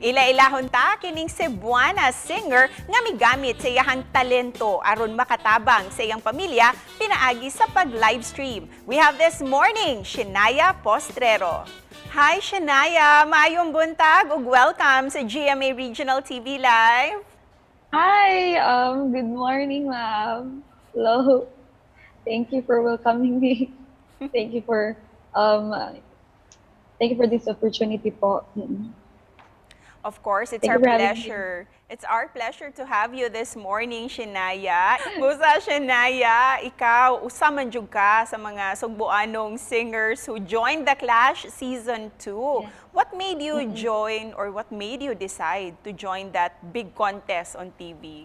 Ila-ilahon ta kining Cebuana singer nga migamit sa iyahang talento aron makatabang sa iyang pamilya pinaagi sa pag-livestream. We have this morning Shania Postrero. Hi, Shania, maayong buntag ug welcome sa GMA Regional TV Live. Hi, good morning, ma'am. Hello. Thank you for welcoming me. Thank you for this opportunity po. Of course, it's Thank our you for having me. Pleasure. It's our pleasure to have you this morning, Shania. Busa, Shania, ikaw, usa man jud ka sa mga Sugbuanong singers who joined The Clash Season 2. Yes. What made you join or what made you decide to join that big contest on TV?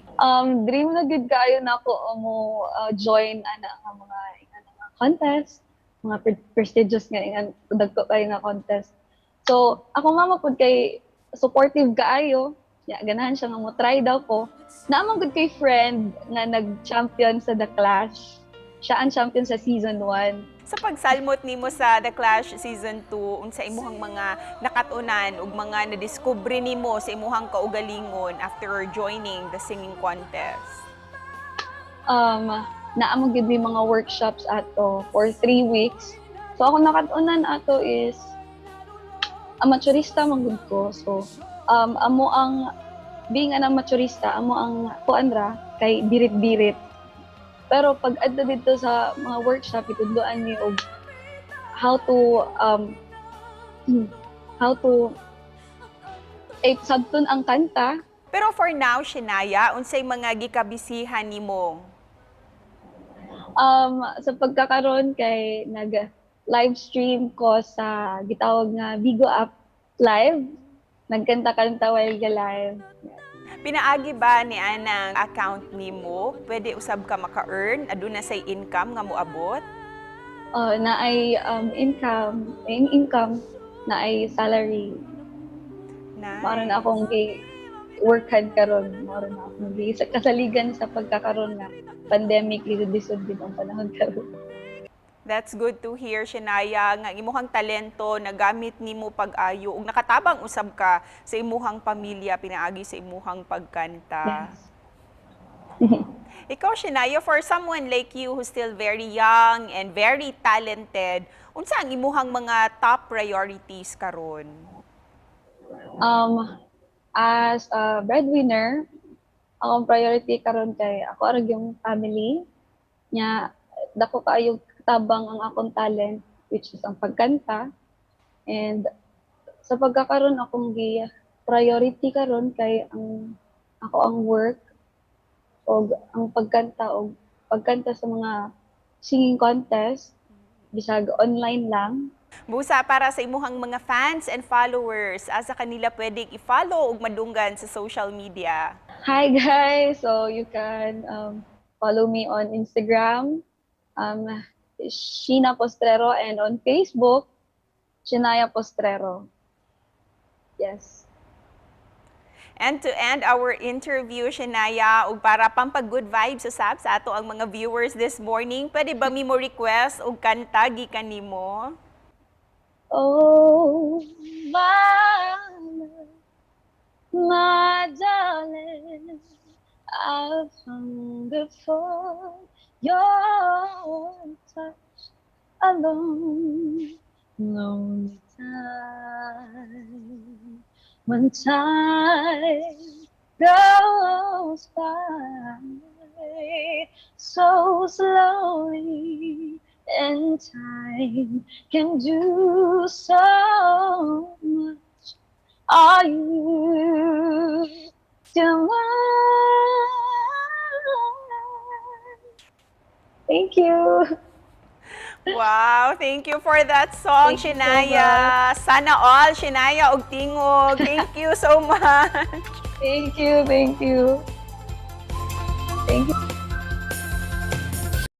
Dream na gud kaayo nako mo join ana nga mga ana nga contest, mga prestigious nga ingan dagko kaayo nga contest. So, ako mama pud kay supportive kaayo. Ya, ganahan siya nga mo try daw ko. Naa man gud kay friend nga nag-champion sa The Clash. Siya ang champion sa season 1. Sa pagsalmot nimo sa The Clash Season 2, unsa imuhang mga nakatunan ug mga nadiskubre nimo sa imuhang kaugalingon after joining the singing contest? Naa man gud may mga workshops ato for 3 weeks. So ako nakatunan ato is amateurista man gud ko. So amo ang being an amateurista, amo ang kuan ra kay birit-birit. Pero pag adto dito sa mga workshop, itudloan ni og how to eh, sabton ang kanta. Pero for now, Shania, unsay mga gikabisihan nimo? Sa pagkakaroon kay nag live stream ko sa gitawag nga Bigo app live. Nagkanta-kanta while ga live. Pinaagi ba ni anang account nimo, pwede usab ka maka-earn? Aduna say income nga moabot? Naay income, may income, naay salary. Nice. Mao na akong gi work hard karon, mao na akong gi sa kasaligan sa pagkakaroon nga pandemic, lisod-lisod din ang panahon karon. That's good to hear, Shania, nga ang imuhang talento nagamit nimo pag-ayo ug nakatabang usab ka sa imuhang pamilya pinaagi sa imuhang pagkanta. Yes. Ikaw, Shania, for someone like you who's still very young and very talented, unsa ang imuhang mga top priorities karon? As a breadwinner, akong priority karon kay ako ra yung family. Nya dako kaayo tabang ang akong talent, which is ang pagkanta. And sa pagkakaroon, akong gi priority karon kay ang ako ang work og ang pagkanta og pagkanta sa mga singing contest bisag online lang. Busa, para sa imuhang mga fans and followers, asa kanila pwedeng i-follow ug madunggan sa social media? Hi guys! So you can follow me on Instagram, Sheena Postrero, and on Facebook, Shania Postrero. Yes. And to end our interview, Shania, ug para pampag good vibes usab sa ato ang mga viewers this morning, pwede ba mi mo request og kanta gikan nimo? Oh, my love, my darling, I've hungered for your touch a long, lonely time. When time goes by so slowly and time can do so much. Are you still mine? Thank you. Wow, thank you for that song, Thank you so Shania. Sana all, Shania, og tingog. Thank you so much. Thank you, thank you. Thank you.